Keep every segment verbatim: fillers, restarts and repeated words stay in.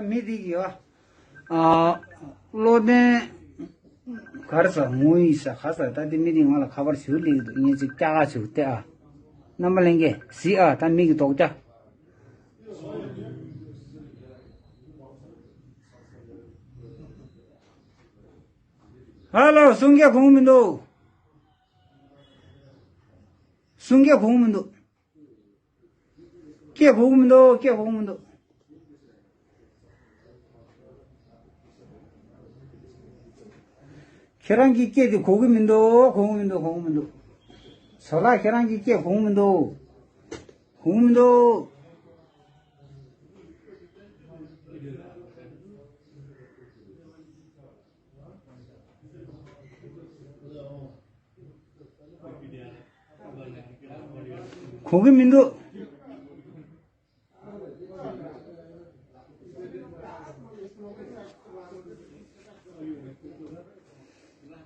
མི་དེ་གི་ཨ། བློ་ལྡན། གར་ས་ངོ་ཡི་ས་ཁ་ས་ད་དེ་མི་དེ་ང་ལ་ཁ་པར་ཞུ་ལེགས་འདུག་ངས་ཅིག་སྐྱག་ཁ་ཞུ་སྟེ་ཨ། རྣམ་པ་ལྷན་རྒྱས་གཟིགས་ཨ། ད་མི་གི་དོགས་ཀྱ། ཧ་ལོ། གསུང་རྒྱ་གོང་མི་འདུག་གསུང་རྒྱ་གོང་མི་འདུག་སྐད་གོ་གི་མི་འདུག་སྐད་གོ་གི་མི་འདུག་ཁྱེད་རང་གི་སྐད་དེ་གོ་གི་མི་འདུག་གོ་གི་མི་འདུག་གོ་གི་མི་འདུག་བཟོ་ལགས་ཁྱེད་རང་གི་སྐད་གོ་གི་མི་འདུག་གོ་གི་མི་འདུག་གོ་གི་མི་འདུག་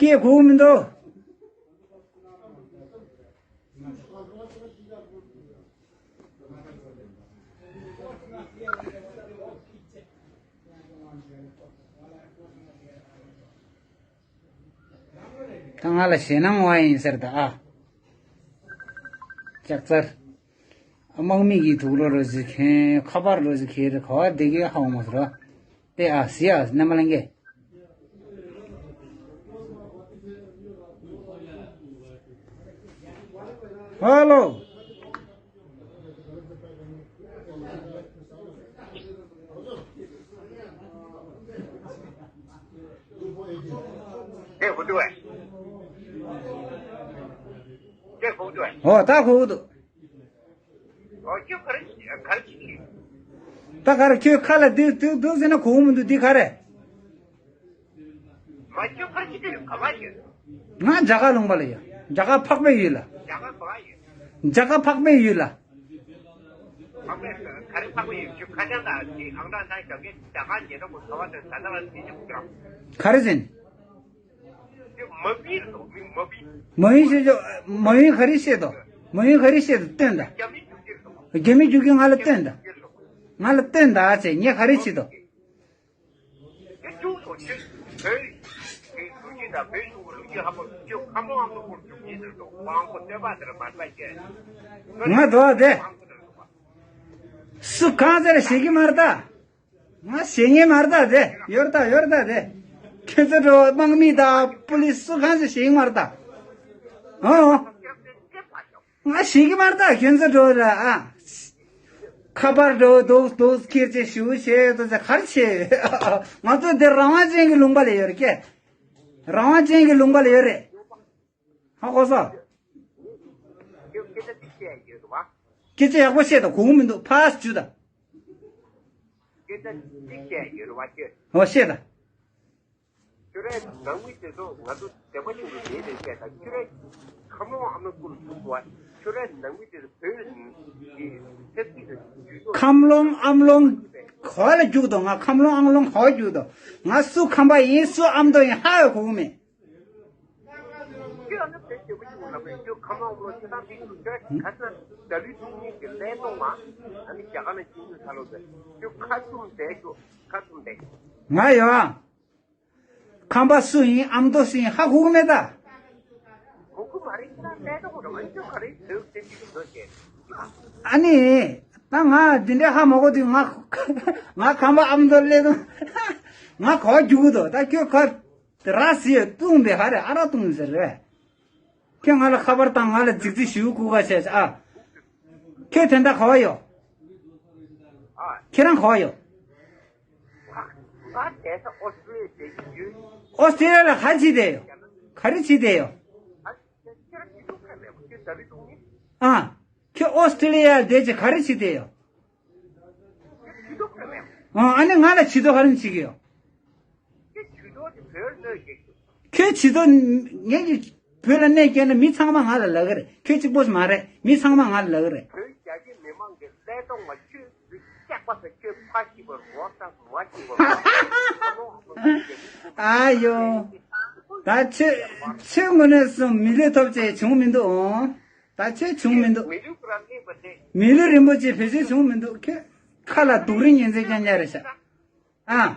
སྐད་གོ་གི་མི་འདུག་ད་ང་ལ་ཞེད་སྣང་བ་ཡིན་ཟེར་ད་ཨ། ལྕགས་ཚར། དམག་མི་གི་དུག་ལོག་རོ་ཟི་ཁན་ཁ་པར་རོ་ཟི་ཁེ་རེ་ག་བ་བདེ་གི་ཧ་འོ་མ་ཟེར་བ། ཏེ་ཨ་ཟི་ཨ་ནམ་ལང་གེ། ཧ་ལོ། དེ་ཧུ་ཏུ་ཨེ། དེ་ཧུ་ཏུ་ཨེ། ཨོ་ད་ཧུ་ཏུ། ཨོ་ཁྱོད་ག་རེ་ག་རེ་བྱེད་ཀྱི། ད་ག་རེ་ཁྱོད་ཁ་ལ་དེ་དུག་དུག་ཟེར་ན་གོ་མི་འདུག་འདི་ག་རེ། མ་ཁྱོད་ག་རེ་བྱེད་ཀྱི་ཡོད་ག་པར་ཡོད། ང་རྒྱ་གར་ལུང་པ་ལ་ཡོད། རྒྱ་གར་འཕགས་པའི་ཡུལ་ལ། རྒྱ་གར་ག་པར་ཡོད། རྒྱ་གར་འཕགས་པའི་ཡུལ་ལ། ཕག་པས་ག་རེ་ཕག་པ་ཡིན་ཁྱོད་ཁ་བྱང་དང་དེ་ཨང་གྲངས་དང་ཞབས་གས་ད་ག་ཉེ་འགྲམ་པོ་ཚ་བ་དང་ད་ལྟ་བ་དེ་ཉེ་པོ་ཀྱང་། ག་རེ་ཟེར། དེ་མ་བིན་རེད་དོ་མི་མ་བིན། མ་ཡིན་ཞེས་ཆོག་མ་ཡིན་ག་རེ་བཤད་དོ། མ་ཡིན་ག་རེ་བཤད་དོ་སྟོན་ད། རྒྱ་མི་རྒྱུག་གི་རེད་དོ། རྒྱ་མི་རྒྱུག་གི་ང་ལ་སྟོན་ད། ང་ལ་སྟོན་ད་ཅེས་ངས་ག་རེ་བྱེད་དོ། དེ་ཅུང་ཙམ་ཆེ། བོད་ཀྱི་ལོ་རྒྱུས་དང་བོད་གཞུང་གི་ལོ་རྒྱུས་ཧ་གོ་ཁྱོད་ཁམས་ལོང་ཨ་མདོ་སྐོར་རྒྱུག་ཉེན་ཟེར་འདུག་དབང་པོ་བསྟན་པ་དེར་མ་ལྟ་བྱས། ང་དོ་བ་དེ། སུ་གང་ཟེར་ཞེད་ཀྱི་མ་རེད་ད། ང་ཞེད་ངེས་མ་རེད་ད་དེ་ཡོད་རེད་ད་ཡོད་རེད་ད་དེ། ཁྱེད་ཚོ་འགྲོ་དམག་མི་དང་པུ་ལིས་སུ་གང་ཟེར་ཞེད་ཀྱི་མ་རེད་ད། ཨོ། ང་ཤེས་ཀྱི་མ་རེད་ད་ཁྱོད་ཚོ་འགྲོ་ར་ཨ། ཁ་པར་འགྲོ་འདུག་འདུག་ཁྱེར་ཅེས་ཞུ་བྱེད་དོ་ཚེ་གར་ཆེ། ང་ཚོ་འདིར་རང་དབང་ཅན་གྱི་ལུང་པ་ལ་ཡོད་རེད་ཀྱེ། རང་དབང་ཅན་གྱི་ལུང་པ་ལ་ཡོད་རེད། ཧ་གོ་སོང་། སྐད་ཆ་ཡག་པོ་བཤད་དང་གོང་མི་འདུག་ཕ་སུ་ད། ཨོ་བཤད་ད། ཁྱོད་རའི་ནང་མི་དེ་ཚོ་ང་ཚོ་བདེ་པོ་ཆུང་དུ་མེད་རེད་བཤད་ད་ཁྱོད་རའི་ཁམས་ལོང་ཨ་མ་ཀུན་ཐུག་བ་ཁྱོད་རའི་ནང་མི་དེ་ཚོ་བོད་ཀྱི་ཆབ་སྲིད་དུ་ཇུས་གཏོགས། ཁམས་ལོང་ཨམ་ལོང་ག་བ་ལ་རྒྱུག་དོ་ང་ཁམས་ལོང་ཨམ་ལོང་ག་བ་རྒྱུག་དོ། ང་སུ་ཁམས་པ་ཡིན་སུ་ཨམ་མདོ་ཡིན་ཧ་ཡོད་གོ་གི་མེད། ཁྱོད་ཨ་ནི་བོད་བདེ་པོ་ཆུང་ལ་བོད་ཁྱོད་ཁམས་ལོང་ཨམ་ལོང་ཆེ་ཐང་ཕིག་ཏུ་ཁྱོད་ག་ས་ད་ལུས་ཐུག་ཉིད་ཀྱི་ལས་གཏོང་མ་ཨ་ནི་རྒྱ་གར་ན་སྐྱིད་འདུག་ཁ་ལོ་ཟེར་ཁྱོད་ཁ་བཙུམ་བསྡད་ཁྱོད་ཁ་བཙུམ་བསྡད། ང་ཡོད་ཨ། ཁམས་པ་སུ་ཡིན་ཨ་མདོ་སུ་ཡིན་ཧ་གོ་གི་མེད་ད། གོ་གི་མ་རེད་ཁྱེད་རང་ལས་ཀ་གོ་ར་མ་ཡིན་ཁྱོད་ག་རེ་བོད་བསྟན་པའི་གི་མདོ་བྱས། ཨ་ནི། ད་ང་འདི་འདྲའི་ཧ་མ་གོ་དུས་ང་ང་ཁམས་པ་ཨ་མདོ་སླེབས་དུས་ང་ག་བ་རྒྱུག་གི་འདུག་ད་ཁྱོད་ག་ར་ཟི་ཡོད་བཏུང་བས་ཧ་རེ་ཨ་ར་བཏུང་ཟེར་རེད། ཁྱོད་ང་ལ་ཁ་པར་བཏང་ང་ལ་རྫིག་རྫིག་ཞུ་གུ་ག་བྱས་ཨ། ཁྱོད་དེ་འདྲ་ག་བ་ཡོད། ཁྱེད་རང་ག་བ་ཡོད། ང་དེང་སང་ཨོ་སི་ཀྲི་ལི་ཡ་བསྡད་ཀྱི་ཡོད། ཨོ་སི་ཀྲི་ལི་ཡ་ལ་ག་བྱེད་བསྡད་ཡོད། ག་རེ་བྱེད་བསྡད་ཡོད། ཨ། ཁྱེད་རང་ཁྱི་ཐུག་ཁ་མེད་པ་ཁྱོད་ད་རེས་ཐུག་ནི། ཨ། ཁྱོད་ཨོ་སི་ཀྲི་ལི་ཡ་ལ་བསྡད་ཀྱི་ག་རེ་བྱེད་བསྡད་ཡོད། ཁྱོད་ཁྱི་ཐུག་ཁ་མེད་པ། ཨ། ཨ་ནི་ང་ལ་བྱེད་དོ་ག་རེ་བྱེད་ཀྱི་ཡོད། ཁྱོད་བྱེད་དོ་དེ་བོད་ལ་གནོད་སྐྱེལ་རྒྱུ། ཁྱོད་བྱེད་དོ་ངས་ཀྱི་བོད་ལ་གནས་སྐྱེལ་ན་མི་ཚང་མ་ང་ལ་ལབ་ཀྱི་རེད། ཁྱོད་གཅིག་པོ་ཞིག་མ་རེད། མི་ཚང་མ་ང་ལ་ལབ་ཀྱི་རེད། བོད་རྒྱ་ཆེ་མི་མང་གི་ཀླད་སྟོང་ང་ཁྱོད་རིགས་སྐྱག་པ་ཟེར་ཁྱོད་ཕ་ཞིག་པར་རོགས་དང་མ་ཞིག་པར་ཨ་ཡོ། ད་ཁྱོད་ཁྱོད་ངོ་ནས་སོང་མི་ལུས་ཐོབ་ཅེས་བྱུང་མི་འདུག་ཨོ། ད་ཁྱོད་བྱུང་མི་འདུག་མི་ལུས་རང་ངེས་པ་དེ། མི་ལུས་རིན་པོ་ཆེ་བེད་སྤྱོད་བྱུང་མི་འདུག་ཁྱོད་ཁ་ལ་དུག་རིན་ཉིན་མཚན་རྐྱང་རྐྱང་རེད་ཤག་ཨ།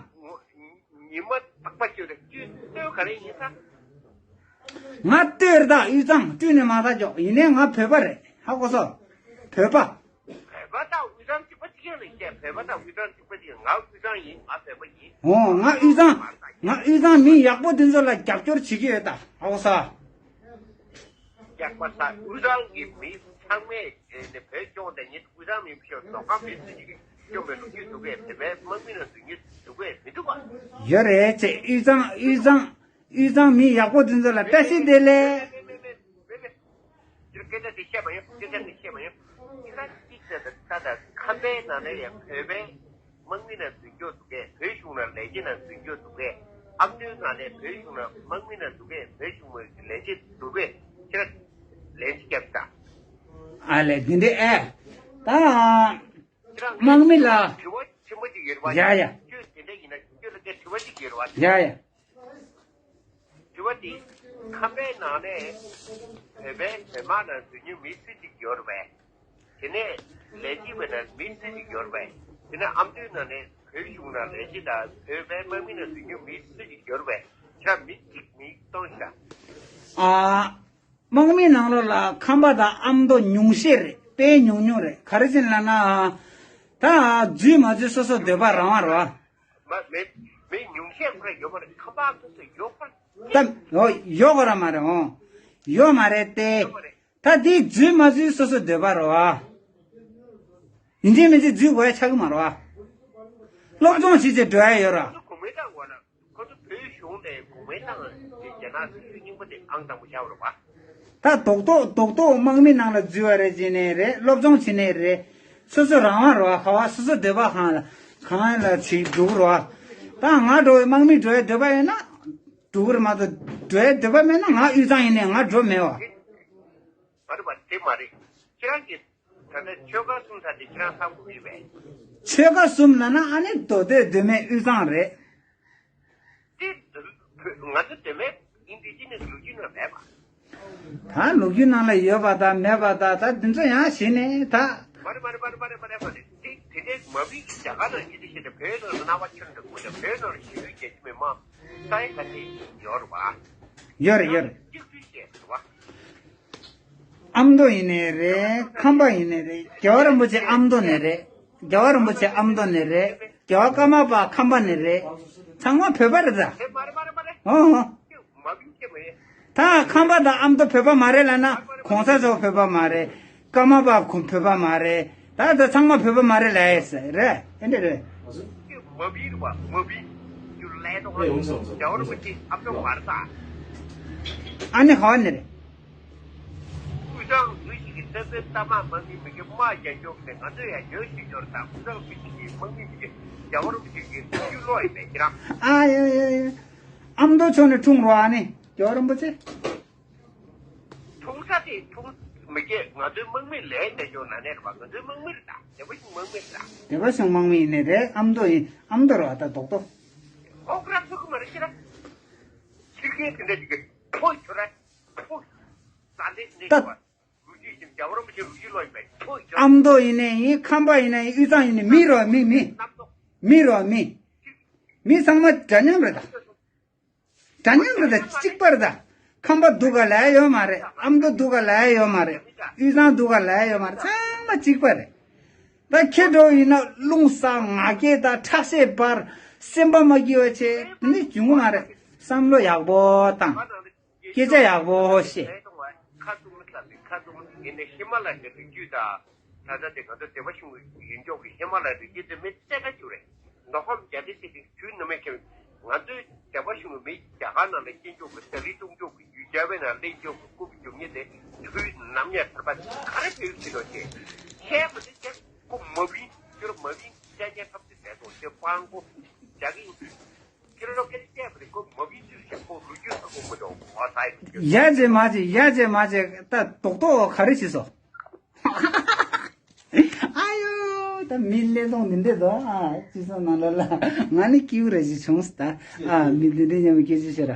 ཉི་མ་རྟག་པ་ཁྱོད་ལ་བསྟོད་བསྟོད་ག་རེ་ཡིན་ས། ང་ལྟོས་རེད་ད། དབུས་གཙང་བསྐྲུན་ནས་མ་ཐག་ཆོད་ཡིན་ནའི་ང་བོད་པ་རེད། ཧ་གོ་སོང་། བོད་པ། བོད་པ་དང་དབུས་གཙང་གཅིག་པ་གཅིག་རྐྱང་ལ་བཤད། བོད་པ་དང་དབུས་གཙང་གཅིག་པ་གཅིག་རྐྱང་། ང་དབུས་གཙང་ཡིན། ང་བོད་པ་ཡིན། འོ་ང་དབུས་གཙང་། ང་དབུས་གཙང་མི་ཡག་པོ་དེ་ཚོ་ལ་རྒྱབ་སྐྱོར་བྱེད་ཀྱི་ཡོད་ད། ཧ་གོ་སོང་། རྒྱག་པ་ས་དབུས་གཙང་གི་མི་ཚང་མས་ནི་བོད་སྐྱོང་དེ་ཉིད་དབུས་གཙང་མི་ཤོར་མདོ་ཁམས་མི་སུ་ཞིག་གིས་སྐྱོང་བའི་ལོ་རྒྱུས་འདུག་གས། བོད་པའི་དམག་མི་ལ་འཛུལ་རྒྱུ་འདུག་གས་མི་འདུག་ག། ཡོད་རེད་ཅེ། དབུས་གཙང་དབུས་གཙང་དབུས་གཙང་མི་ཡག་པོ་དེ་ཚོ་ལ་བཀྲ་ཤིས་བདེ་ལེགས། སྐད་ཆ་དེ་བཤད་མ་ཡོང་། སྐད་ཆ་དེ་བཤད་མ་ཡོང་། ཁྱེད་རང་གཅིག་བྱས་ད་ད་ད་ཁམས་པའི་ནང་ནས་ཡང་བོད་པའི་དམག་མི་ནང་འཛུལ་འགྱོ་འདུག་གས། བོད་གཞུང་ནང་ལས་བྱེད་ནང་འཛུལ་འགྱོ་འདུག་གས། ཨ་མདོའི་ནང་ནས་བོད་གཞུང་ནང་དམག་མི་ནང་འདུག་གས། བོད་གཞུང་ནང་ལས་བྱེད་འདུག་གས། ཁྱེད་རང་ལས་བྱེད་རྒྱབ་ད། ཨ་ལས་འདི་འདྲས་ཨེ། ད་ཁྱེད་རང་དམག་མི་ལ། དྲི་བ་ཆེན་པོ་ཅིག་ཡོད་རེད་བ། ཡ་ཡ། ཁྱོད་དེ་འདྲ་ཡིན་ན་ཁྱོད་ལ་དེ་དྲི་བ་ཅིག་ཡོད་རེད་བ། ཡ་ཡ། དྲི་བ་དེ། ཁམས་པའི་ནང་ནས་བོད་པའི་བོད་དམག་ནང་འཛུལ་མྱོང་མི་སུ་གཅིག་ཡོད་རེད་པས། དེ་ནས་ལས་བྱེད་པའི་ནང་མི་སུ་གཅིག་ཡོད་རེད་པས། དེ་ནས་ཨ་མདོའི་ནང་ནས་བོད་གཞུང་ནང་ལས་བྱེད་དང་བོད་པའི་དམག་མི་ནང་འཛུལ་མྱོང་མི་སུ་གཅིག་ཡོད་རེད་པས། ཁྱེད་རང་མི་གཅིག་མི་སྟོང་ཤ། ཨ། དམག་མི་ནང་ལོགས་ལ་ཁམས་པ་དང་ཨ་མདོ་ཉུང་ཤས་རེད། དཔེ་ཉུང་ཉུང་རེད། ག་རེ་བྱས་ལབ་ན། ད་འཛུལ་མ་འཛུལ་སོ་སོ་འདོད་པ་རང་དབང་རེད་བ། མ་མེད། མི་ཉུང་ཤས་ཁོ་རང་ཡོད་མ་རེད། ཁམས་པ་སོ་སོ་ཡོད་པ་རེད། ད་འོ་ཡོད་གོ་ར་མ་རེད། འོ་ཡོད་མ་རེད་དེ། ཡོད་མ་རེད། ད་དེ་འཛུལ་མ་འཛུལ་སོ་སོ་འདོད་པ་རེད་བ། ཡིན་གཅིག་མིན་གཅིག་འཛུལ་དགོས་ཡ་ཆགས་ཀྱི་མ་རེད་བ། སློབ་སྦྱོང་བྱེད་ཅེས་འགྲོ་ཡ་ཡོད་ར། ཁོ་ཚོ་གོང་མའི་ཏང་འོག་ལ། ཁོ་ཚོ་བོད་གཞུང་ནས་གོང་མའི་ཏང་དེ་རྒྱ་ནག་སྲིད་གཞུང་རྙིང་པ་དེ་ཨང་དང་པོ་ཆགས་པ་རེད་བ། ད་རྡོག་རྡོག་རྡོག་རྡོག་དམག་མི་ནང་ལ་འཛུལ་བ་རེད་བྱས་ནས་རེད། སློབ་སྦྱོང་བྱས་ནས་རེད། སོ་སོ་རང་དབང་རེད་བ། ག་བ་སོ་སོ་འདོད་པ་གང་ལ་གང་ལ་བྱེད་འགྲོ་གི་རེད་བ། ད་ང་འགྲོ་བའི་དམག་མི་འགྲོ་བའི་འདོད་པ་ཡོད་ན་འགྲོ་གི་རེད་མ་གཏོགས། འགྲོ་བའི་འདོད་པ་མེད་ན་ང་དབུས་གཙང་ཡིན་ནས་ང་འགྲོ་མེད་བ། མ་རེད་བ། དེ་མ་རེད། ཁྱེད་རང་གིས་ད་ལྟ་ཆོལ་ཁ་གསུམ་ཟེར་དེ་ཁྱེད་རང་བསམ་གྱི་ཡོད་པས། ཆོལ་ཁ་གསུམ་ལབ་ན་ཨ་ནི་མདོ་སྟོད་མདོ་སྨད་དབུས་གཙང་རེད། དེ་ང་ཚོ་མདོ་སྨད་ཨིན་ཌི་ཇི་ནེ་སི་ལོ་རྒྱུས་ནང་མེད་པ། ད་ལོ་རྒྱུས་ནང་ལ་ཡོད་པ་དང་མེད་པ་དང་ད་འདི་ཚོ་ཡང་ཞེ་ནས་ད། མ་རེད་མ་རེད་མ་རེད། དེ་དེ་འདྲའི་མ་བིན་གྱི་རྒྱ་གར་ནང་ཨིན་ཌི་ཇི་ནེ་སི་བོད་ནང་ལ་སྣང་བ་ཁྱོན་ནས་དགོས་ཀྱང་བོད་ནང་ལ་ཞི་བའི་རྒྱལ་སྤྱི་མི་མང་ས་ཡ་ག་ཚད་ཡོད་རེད་བ། ཡོད་རེད་ཡོད་རེད། གཅིག་སྒྲིལ་བྱས་རེད་བ། ཨ་མདོ་ཡིན་ནའི་རེད། ཁམས་པ་ཡིན་ནའི་རེད། རྒྱལ་བ་རིན་པོ་ཆེ་ཨ་མདོ་ནས་རེད། རྒྱལ་བ་རིན་པོ་ཆེ་ཨ་མདོ་ནས་རེད། རྒྱལ་བ་ཀརྨ་པ་ཁམས་པ་ནས་རེད། ཚང་མ་བོད་པ་རེད་ད། ཨོ་ཨོ། ད་ཁམས་པ་དང་ཨ་མདོ་བོད་པ་མ་རེད་ལབ་ན་གོང་ས་མཆོག་བོད་པ་མ་རེད། ཀརྨ་པ་ཁོང་བོད་པ་མ་རེད། ད་ད་ཚང་མ་བོད་པ་མ་རེད་ལབ་ཡས་རེད། ཨེ་འདྲ་རེད། མ་བིན་རེད་བ། མ་བིན། ཡུལ་ལས་དོ། ཨེ་ཡོང་སོང་སོང་། རྒྱལ་བ་རིན་པོ་ཆེ་ཨ་མདོ་མ་རེད་ད། ཨ་ནི་ཧོ་ནི་རེད། དབུས་གཙང་ངོས་ཤིག་གི་ལྟ་ཚུལ་ལྟ་མ་མ་མི་མི་གི་དམག་རྒྱག་རྒྱུ་གི་ང་ཚོས་ཡང་ཉོན་ཤེས་ཉོར་དང་། དབུས་གཙང་ངོས་ཤིག་གི་དམག་མི་མི་གི་རྒྱལ་བ་རིན་པོ་ཆེ་གི་ཐུགས་རྗེ་བློ་ཡིན་པས་ཁྱེད་རང་། ཨ་ཡ་ཡ་ཡ། ཨ་མདོ་ཕྱོགས་ནས་འཁྲུངས་རོགས། ཨ་ནི་རྒྱལ་བ་རིན་པོ་ཆེ། འཁྲུངས་ས་དེ་འཁྲུངས་མི་སྐད་ང་ཚོའི་དམག་མི་ལས་བསྡད་ཀྱོག་ན་ནས་རེད་པ། ང་ཚོའི་དམག་མི་རེད་ད། སྡེ་པ་གཞུང་དམག་མི་རེད་ད། སྡེ་པ་གཞུང་དམག་མི་ཡིན་ནི་རེད། ཨ་མདོ་ཡིན། ཨ་མདོ་རེད་བ། ད་རྡོག་རྡོག་ཨོ་ཁོ་ར་ཚོ་གི་མ་རེད་ཤི་ར། ཕྱི་རྒྱལ་དེ་འདྲ་ཅིག་གི་ཕོ་ཁྱོད་ར་ཕོ། ད་ལོ་རྒྱུས་ཀྱི་རྒྱལ་བ་རིན་པོ་ཆེ་ལོ་རྒྱུས་ལོ་ཡིན་པས་ཕོ་ཁྱོད། ཨ་མདོ་ཡིན་ནི་ཡིན། ཁམས་པ་ཡིན་ནི་ཡིན། དབུས་གཙང་ཡིན་ནི་མི་རེད་བ། མི་མི་མི་རེད་བ། མི་མི་རེད་བ། མི། མི་ཚང་མ་འདྲ་མཉམ་རེད་ད། འདྲ་མཉམ་རེད་ད། གཅིག་པ་རེད་ད། ཁམས་པ་སྡུག་ག་ལབ་ཡ་ཡོད་མ་རེད། ཨ་མདོ་སྡུག་ག་ལབ་ཡ་ཡོད་མ་རེད། དབུས་གཙང་སྡུག་ག་ལབ་ཡ་ཡོད་མ་རེད། ཚང་མ་གཅིག་པ་རེད། ད་ཁྱེད་འགྲོ་ཡིན་ན་རླུང་ས་ང་རྒྱལ་དང་ཁྲག་ཤེད་འབར། སེམས་པ་མ་སྐྱིད་པ་བྱས་དེ་ནི་བྱུང་གི་མ་རེད། བསམ་བློ་ཡག་པོ་བཏང་། སྐད་ཆ་ཡག་པོ་བཤད། ཁ་བཙུམ་ལ་ཁ་བཙུམ་ཡིན་ནའི་ཧི་མ་ལ་ཡའི་རི་རྒྱུད་དང་། ད་ལྟ་དེ་ང་ཚོ་སྡེ་པ་གཞུང་གི་ཡིན་ཀྱོག་གི་ཧི་མ་ལ་ཡའི་རི་རྒྱུད་དེ་མི་རྩེ་ཁ་རྒྱུ་རེད། མདོ་ཁམས་རྒྱ་རི་སི་ཏི་དུས་ནམ་ཡང་ཁྱེད་ང་ཚོའི་སྡེ་པ་གཞུང་གི་མི་རྒྱ་གར་ནང་ལ་སྐྱེས་ཀྱོག་གི་ད་རི་སྟོང་ཀྱོག་གི་ཡུལ་རྒྱ་བའི་ནང་ལེན་ཀྱོག་གི་རྐུབ་རྒྱུ་ཉིད་དེ་དུས་ནམ་ཡང་ཐར་པ་ག་རེ་བེའུ་ཁྱི་ལོ་ཆེ་ཁྱད་པར་དེ་ཁྱེད་ཁོ་མ་བིན་ཁྱོད་མ་བིན་ཅ་ཅ་ཐབས་དེ་བསྡད་དོ་ཁྱེད་སྤང་ཁོ་རྒྱ་གི་ཡ་ཅེ་མ་ཅེ། ཡ་ཅེ་མ་ཅེ། ད་རྡོག་རྡོག་ག་རེ་བྱེད་སོང་། ཨ་ཡོ། ད་མི་ཀླད་སྟོང་འདི་འདྲས་དོ། ཨ་ཅི་སོང་ནང་ལ་ལ་ང་ནི་སྐྱིད་པོ་རེ་ཞིག་བྱུང་སོང་ད། ཨ་མི་འདི་འདྲས་མཉམ་པོ་སྐད་ཆ་བཤད་ར།